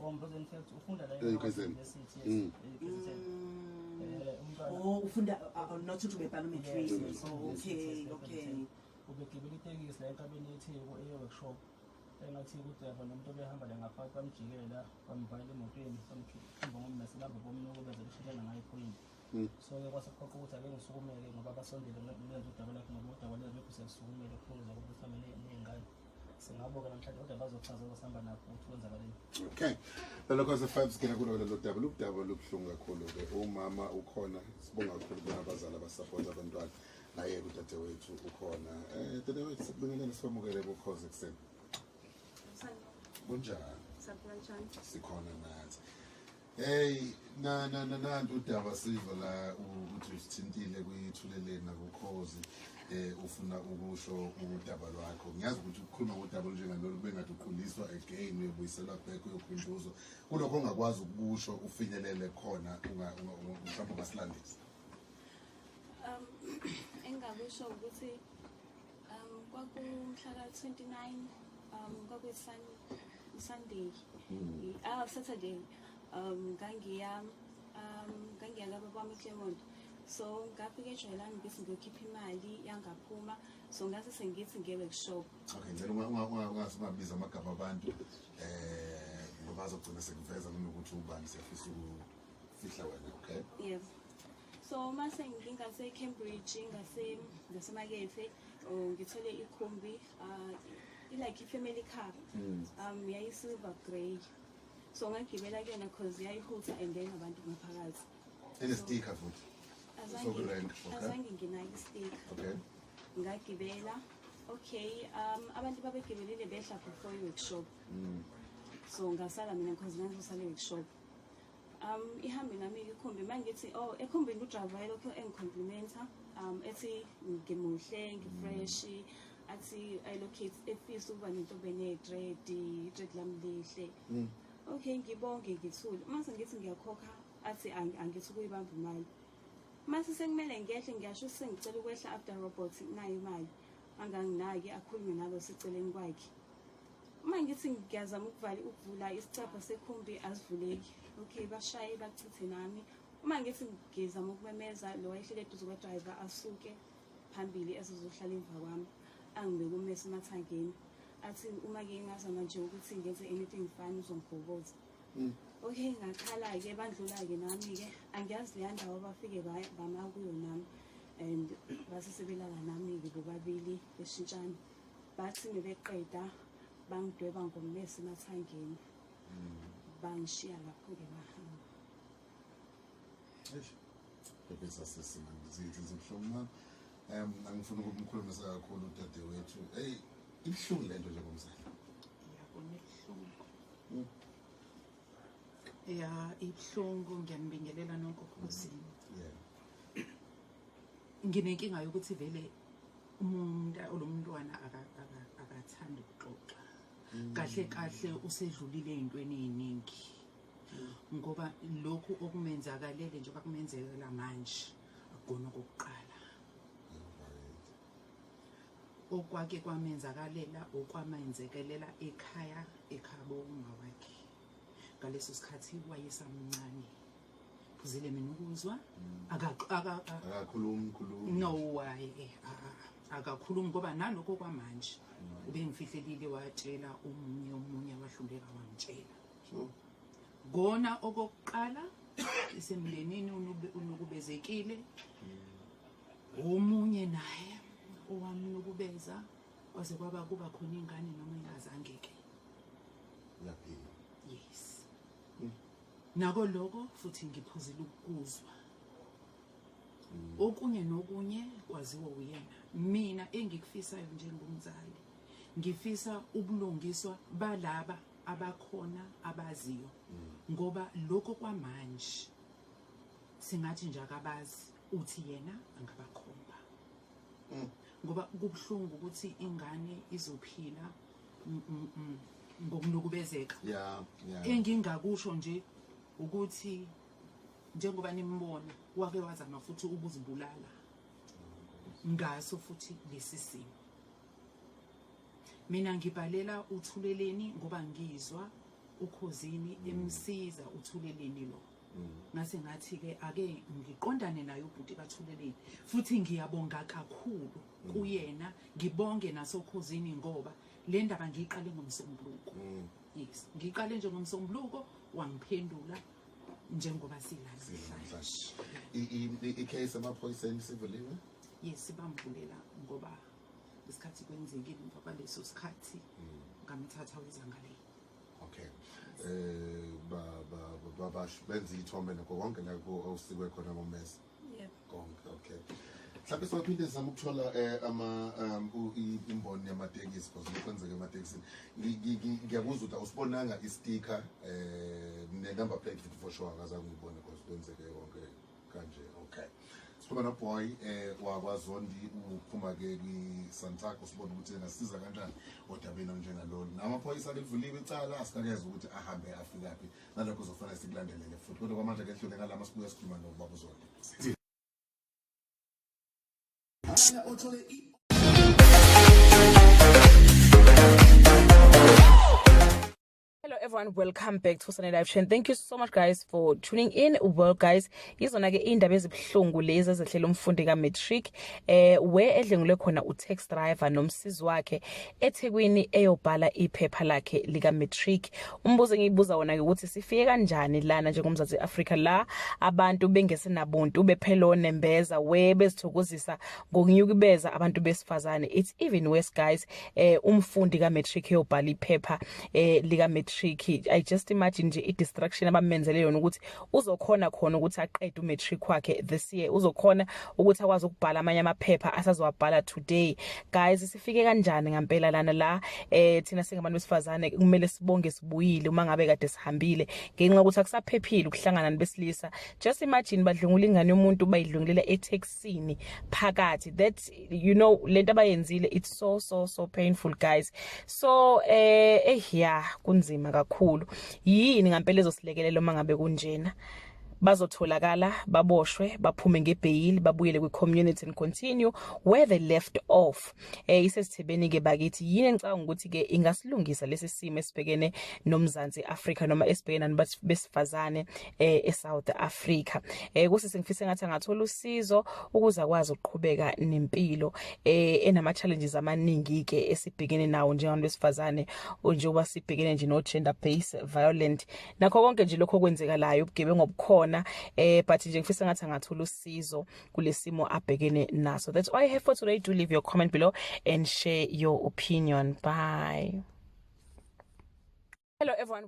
Oh, because in fact ufunda la E-KZN. e-university, yes, e-KZN. Umntwana Oh, ufunda not ukuthi ubebhala umatric. Yes, Oh, yes, okay, yes, yes, okay. yes. Ubegibela itekisi la enkabeni yeTheku eye-workshop, engathi kudrayiva nomuntu obehamba la ngaphakathi bamjikela, bamvalela emotweni, bamkhumba ngommese, bamba bomnukubeza, beshintshana ngayo iphoyinti. So-ke kwase kuphoqa ukuthi ake ngisukumeke ngoba basondele lenza udaba lakhe, ngoba udaba lwethu siyalusukumela ukuphumuza kuba sihambe ney'ngane. Singabo-ke namhlanje, kodwa bazochaza abasihamba nakho ukuthi kwenzakaleni. Okay. Lelo Khosi FM, singena kulo lelo daba, lubudaba olubuhlungu kakhulu-ke. Umama ukhona, sibonga kakhulu kubona abazali abasapota abantwana. Naye-ke udadewethu ukhona. Dadewethu, sikubingelele, sikwamukele kuKhozi ekuseni. Kunjani? Saphila, njani? Sikhona nathi. Hey, na na na nantu udaba siva la ukuthi usithintile kuyithuleleni nakuKhozi, ufuna ukusho udaba lwakho. Ngiyazi ukuthi ukukhuluma ngodaba olunjengalolu kube ngathi uquliswa again, uyobuyiselwa back, uyokhunjuzwa kulokho ongakwazi ukukusho ufinyelele khona. Mhlawumbe ungasilandisa. Engingakusho ukuthi kwakumhla ka-29, kwakuyi Sunday, ah, Saturday. Ngangiya kababa wami eClermont, so ngafika ejwayelani ngithi ngiyokhipha imali, yangaphuma, so ngase sengithi ngiye-workshop. Okay, ngicela ungabiza amagama abantu, ngoba azogcina sekuveza kunokuthi ubani. Siyafisa ukufihla wena, okay? Yes. So mase ngingase Cambridge, ngasemakethe, oh, ngithole ikhumbi, like i-family car. Yayi silver grey. So ngagibela kuyona cause yayihutha and then abantu ngaphakathi. Ene-sticker futhi. Soku-rank, okay. Azange nginake i-sticker. Ngagibela. Okay, abantu babegibelile behla before i-workshop. So ngasala mina because ngangizosala e-workshop. Ihambe nami ikhumbi, mangithi oh, ekhumbini udriver yelokhu engicomplimenta, ethi ngimuhle, ngifresh, athi ayilokhu efisa ukuba nentombi ene-dread, i-dread lami lihle. Okay, ngibonge, ngithule. Mase ngithi ngiyakhokha, athi angithi ukuyibamba imali. Mase sekumele ngehle, ngiyasho sengicela ukwehla after robot, nayo imali. Anganginaki, akhulume nalo siceleni kwakhe. Uma ngithi ngiyazama ukuvala ukuvula isicabha sekhumbi, asivuleki. Okay, bashaye bachithe nami. Uma ngithi ngizama ukumemeza, lo wayehleli eduze kwe-driver asuke phambili ezozohlala emva kwami, angibeke ummese emathangeni, athi uma-ke ngingazama nje ukuthi ngenze anything fun, uzongibhoboza. Okay, ngakhala-ke, bandlula-ke nami-ke, angiyazi leya ndawo bafike bama kuyo nami and base sebelala nami-ke bobabili, beshintshana. Bathi mebeqeda bangidweba ngommese emathangeni, bangishiya lapho-ke, bahamba. Eish. Phephisa sisi, zithi zibuhlungu mama. Angifuni ukumkhulumisa kakhulu udadewethu. Hey, ibuhlungu lento njengomzali. Yabona, ibuhlungu. Ya, ibuhlungu. Ngiyanibingelela nonke oKhozini. Nginenkinga yokuthi vele umuntu lo mntwana akathandi ukuxoxa. Kahle kahle usedlulile ey'ntweni ey'ningi. Ngoba lokhu okumenzakalele njengoba kumenzekela manje akukona okokuqala. Okwake kwamenzakalela okwamenzekelela ekhaya ekhabo uma wakhe. Ngaleso sikhathi wayesamncane. Phuzile mina ukuzwa Akakhulumi khulumi. No, why, akakhulumi ngoba nalokho kwamanje ubengifihlelile, watshela omunye wahluleka wamtshela. Kona okokuqala isemndenini unukubezekile, omunye naye owamnukubeza kwaze kwaba kuba khona ingane noma ingazange ke. Uyaphila. Yes, nako lokho futhi ngiphuzile ukuzwa okunye nokunye kwaziwa uyena. Mina engikufisayo njengomzali, ngifisa ubulungiswa balaba abakhona abaziyo, ngoba lokho kwamanje singathi nje akabazi, uthi yena angabakhomba, ngoba kubuhlungu ukuthi ingane izophila ngokunukubezeka. Engingakusho nje ukuthi njengoba nimbona, wake wazama futhi ukuzibulala ngaso futhi lesi simo. Mina ngibhalela uThuleleni ngoba ngizwa Ukhozini emsiza uThuleleni lo. Ngase ngathi-ke ake ngiqondane naye ubhuti kaThuleleni, futhi ngiyabonga kakhulu kuyena, ngibonge nasoKhozini ngoba le ndaba ngiyiqale ngoMsombuluko. Yes, ngiqale nje ngoMsombuluko, wangiphendula njengoba sila namhlanje. I-case emaphoyiseni sivuliwe? Yes, bamvulela ngoba isikhathi kwenzekile emva kwaleso sikhathi ngamthatha weza ngale. Okay, ba ba ba benza iy'thombe nakho konke la osikwe khona ngomese? Yebo. Konke, okay. Mhlawumbe siwaphinde sizame ukuthola ama imboni yamatekisi, because lokhu kwenzeka ematekisini. Ngiyakuzwa ukuthi awusibonanga istika ne-number plate futhi, for sure akazange uyibone because kwenzeke konke kanje. Okay, sikhuluma noboy wakwaZondi, uphuma-ke kwi-Santaco. Sibone ukuthi engasiza kanjani odabeni olunjengalolu. Namaphoyisa livuliwe icala, asikakeze ukuthi ahambe afikaphi nalokho, uzofanele sikulandelele futhi, kodwa kwamanje ke hlule ngalama sibuye sikhuluma nobaba uZondi. Uthole i Hello everyone, welcome back to Sunday Live Chain. Thank you so much guys for tuning in. Well guys, izona ke indaba ezibuhlungu lezi ezehlela umfundi ka matric we edlengule khona u taxi driver nomsizi wakhe eThekwini eyobhala iphepha lakhe lika matric. Umbuzo engiyibuza wona ke ukuthi sifike kanjani lana njengoMzantsi Afrika la abantu bengesenabuntu, bephelo nembeza, we bezithokozisa ngokunyukubeza abantu besifazane. It's even worse guys, umfundi ka matric eyobhala iphepha lika matric. I just imagine nje i distraction abamenzele yona ukuthi uzokhona khona ukuthi aqede u matric wakhe this year, uzokhona ukuthi akwazi ukubhala amanye amaphepha asazowabhala today. Guys, sifike kanjani ngempela lana la thina singabantu besifazane kumele sibonge sibuyile uma ngabe kade sihambile, ngenxa yokuthi akusaphephile ukuhlangana nabesilisa? Just imagine, badlungula ingane yomuntu, bayidlungulela etaxini phakathi. That lento abayenzile, it's so so so painful guys. So yeah, kunzima kakhulu. Yini ngempela ezosilekelela uma ngabe kunjena? Bazotholakala, baboshwe, baphume ngebheyili, babuyele kwi-community and continue where they left off. Isesithebeni ke bakithi. Yini engicabanga ukuthi ke ingasilungisa lesi simo esibhekene noMzansi Afrika noma esibhekene nabantu besifazane eSouth Africa? Kusisi ngifisa ngathi angathola usizo ukuze akwazi ukuqhubeka nempilo enama challenges amaningi ke esibhekene nawo njengabantu besifazane, njengoba sibhekene nje no gender based violent nakho konke nje lokho okwenzekalayo, ubugebengu obukhona, but nje ngifisa ngathi angathola usizo kulesimo abhekene naso. That's all I have for today. Do leave your comment below and share your opinion. Bye. Hello everyone.